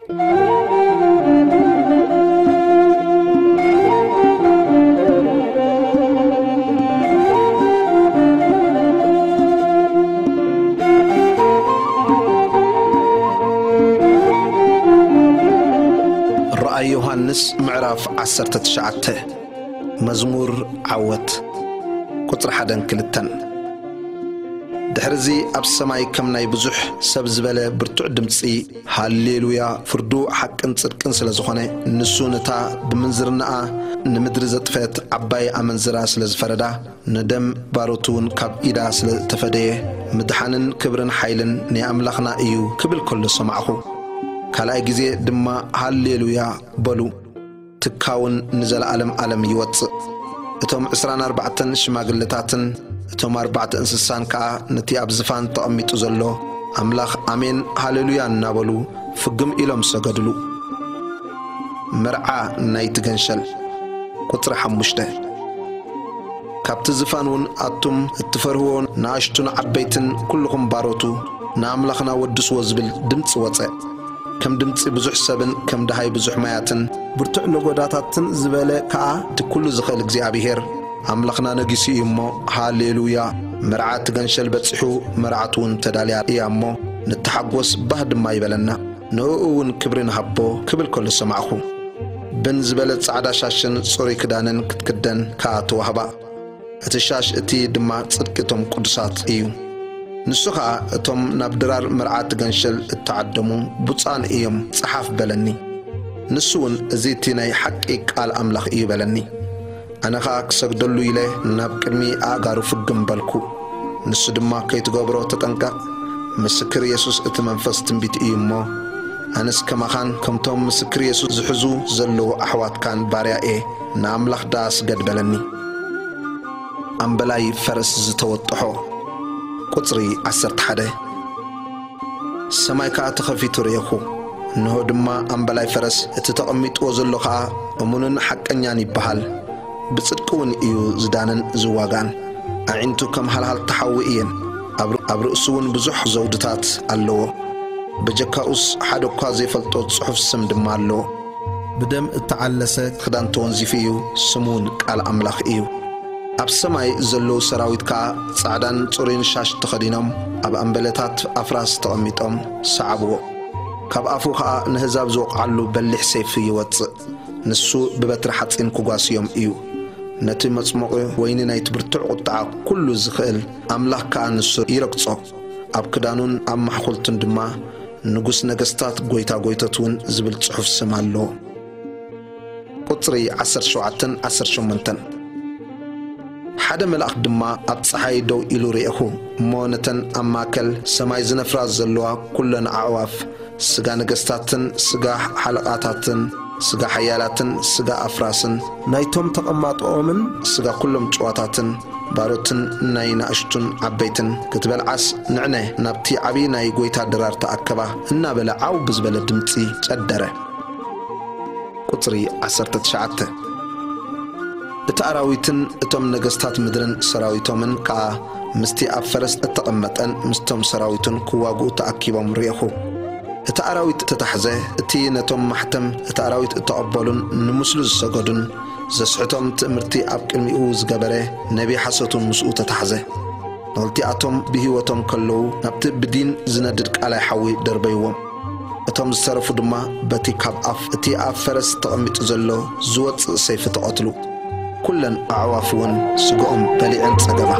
ራእይ ዮሃንስ ምዕራፍ ዓሰርተ ትሽዓተ። መዝሙር ዓወት። ቁጽሪ ሓደን ክልተን። ድሕርዚ ኣብ ሰማይ ከም ናይ ብዙሕ ሰብ ዝበለ ብርቱዕ ድምጺ፣ ሃሌሉያ! ፍርዱ ሓቅን ጽድቅን ስለ ዝኾነ፣ ንሱ ነታ ብምንዝርናኣ ንምድሪ ዘጥፈት ዓባይ ኣመንዝራ ስለ ዝፈረዳ፣ ንደም ባሮቱ እውን ካብ ኢዳ ስለ እተፈደየ፣ ምድሓንን ክብርን ሓይልን ናይ ኣምላኽና እዩ ክብል ከሎ ሰማዕኹ። ካልኣይ ግዜ ድማ፣ ሃሌሉያ! በሉ። ትካውን ንዘለኣለም ዓለም ይወጽእ። እቶም ዕስራን ኣርባዕተን ሽማግለታትን እቶም ኣርባዕተ እንስሳን ከኣ ነቲ ኣብ ዝፋን ተቐሚጡ ዘሎ ኣምላኽ ኣሜን ሃሌሉያ እናበሉ ፍግም ኢሎም ሰገድሉ። መርዓ ናይቲ ገንሸል። ቁጽሪ ሓሙሽተ። ካብቲ ዝፋን እውን ኣቱም እትፈርህዎ ንኣሽቱን ዓበይትን ኩልኹም ባሮቱ ንኣምላኽና ወድስዎ ዝብል ድምጺ ወጸ። ከም ድምጺ ብዙሕ ሰብን ከም ደሃይ ብዙሕ ማያትን ብርቱዕ ነጎዳታትን ዝበለ ከኣ እቲ ኩሉ ዝኽእል እግዚኣብሄር ኣምላኽና ነጊሱ እዩ እሞ፣ ሃሌሉያ! መርዓ እቲ ገንሸል በጺሑ፣ መርዓቱ እውን ተዳልያ እያ እሞ፣ ንተሓጎስ ባህ ድማ ይበለና፣ ንእኡ እውን ክብሪ ንሃቦ ክብል ከሎ ሰማዕኹ። ብን ዝበለ ጻዕዳ ሻሽን ጽሩይ ክዳንን ክትክደን ከኣ ተዋህባ። እቲ ሻሽ እቲ ድማ ጽድቂ እቶም ቅዱሳት እዩ። ንሱ ኸኣ እቶም ናብ ድራር መርዓት ገንሸል እተዓደሙ ብፁዓን እዮም፣ ጸሓፍ በለኒ። ንሱ እውን እዚ እቲ ናይ ሓቂ ቃል ኣምላኽ እዩ በለኒ። ኣነ ኸኣ ክሰግደሉ ኢለ ናብ ቅድሚ ኣእጋሩ ፍግም በልኩ። ንሱ ድማ ከይትገብሮ ተጠንቀቕ፣ ምስክር የሱስ እቲ መንፈስ ትንቢት እዩ እሞ፣ ኣነስ ከማኻን ከምቶም ምስክር የሱስ ዝሕዙ ዘለዉ ኣሕዋትካን ባርያ እየ፣ ንኣምላኽ ደኣ ስገድ በለኒ። ኣምበላይ ፈረስ ዝተወጥሖ። ቁጽሪ ዓሰርተ ሓደ። ሰማይ ከኣ ተኸፊቱ ርኤኹ። እንሆ ድማ ኣምበላይ ፈረስ፣ እቲ ተቐሚጥዎ ዘሎ ኸኣ እሙንን ሓቀኛን ይበሃል። ብጽድቂ እውን እዩ ዝዳንን ዝዋጋን። ኣዒንቱ ከም ሃልሃልታ ሓዊ እየን። ኣብ ር-፣ ኣብ ርእሱ እውን ብዙሕ ዘውድታት ኣለዎ። በጀካኡስ ሓደ እኳ ዘይፈልጦ ጽሑፍ ስም ድማ ኣለዎ። ብደም እተዓለሰ ክዳን ተወንዚፉ እዩ፣ ስሙ እውን ቃል ኣምላኽ እዩ። ኣብ ሰማይ ዘለዉ ሰራዊት ከኣ ጻዕዳን ጽሩይን ሻሽ ተኸዲኖም፣ ኣብ ኣምበለታት ኣፍራስ ተቐሚጦም ሰዓብዎ። ካብ ኣፉ ኸኣ ነህዛብ ዝወቕዓሉ በሊሕ ሰይፊ ይወጽእ። ንሱ ብበትሪ ሓጺን ክጓስዮም እዩ። ነቲ መጽሞቒ ወይኒ ናይቲ ብርቱዕ ቁጥዓ ኩሉ ዝኽእል ኣምላኽ ከኣ ንሱ ይረግጾ። ኣብ ክዳኑን ኣብ ማሕኮልቱን ድማ ንጉስ ነገስታት፣ ጐይታ ጐይቶት እውን ዝብል ጽሑፍ ስም ኣለዎ። ቁጽሪ ዓሰርተ ሸውዓተን ዓሰርተ ሸሞንተን። ሓደ መልኣኽ ድማ ኣብ ጸሓይ ደው ኢሉ ርኤኹ፣ እሞ ነተን ኣብ ማእከል ሰማይ ዝነፍራ ዘለዋ ኵለን ኣዕዋፍ፣ ስጋ ነገስታትን ስጋ ሓለቓታትን ስጋ ሓያላትን ስጋ ኣፍራስን፣ ናይቶም ተቐማጦኦምን ስጋ ኵሎም ጭዋታትን ባሮትን ናይ ንኣሽቱን ዓበይትን፣ ክትበልዓስ ንዕነ ናብቲ ዓቢ ናይ ጐይታ ድራር ተኣከባ እናበለ ዓው ብዝበለ ድምጺ ጨደረ። ቁጽሪ ዓሰርተ ትሽዓተ። እቲ ኣራዊትን እቶም ነገስታት ምድርን ሰራዊቶምን ከኣ ምስቲ ኣብ ፈረስ እተቐመጠን ምስቶም ሰራዊቱን ክዋግኡ ተኣኪቦም ርኤኹ። እቲ ኣራዊት እተታሕዘ፣ እቲ ነቶም ማሕተም እቲ ኣራዊት እተቐበሉን ንምስሉ ዝሰገዱን ዘስሕቶም ትእምርቲ ኣብ ቅድሚኡ ዝገበረ ነብዪ ሓሶት እውን ምስኡ ተታሕዘ። ንኽልቲኣቶም ብህይወቶም ከለዉ ናብቲ ብዲን ዝነድድ ቀላይ ሓዊ ደርበይዎም። እቶም ዝተረፉ ድማ በቲ ካብ ኣፍ እቲ ኣብ ፈረስ ተቐሚጡ ዘሎ ዝወጽእ ሰይፊ ተቐትሉ። ኵለን ኣዕዋፍ እውን ስጋኦም በሊዐን ጸገባ።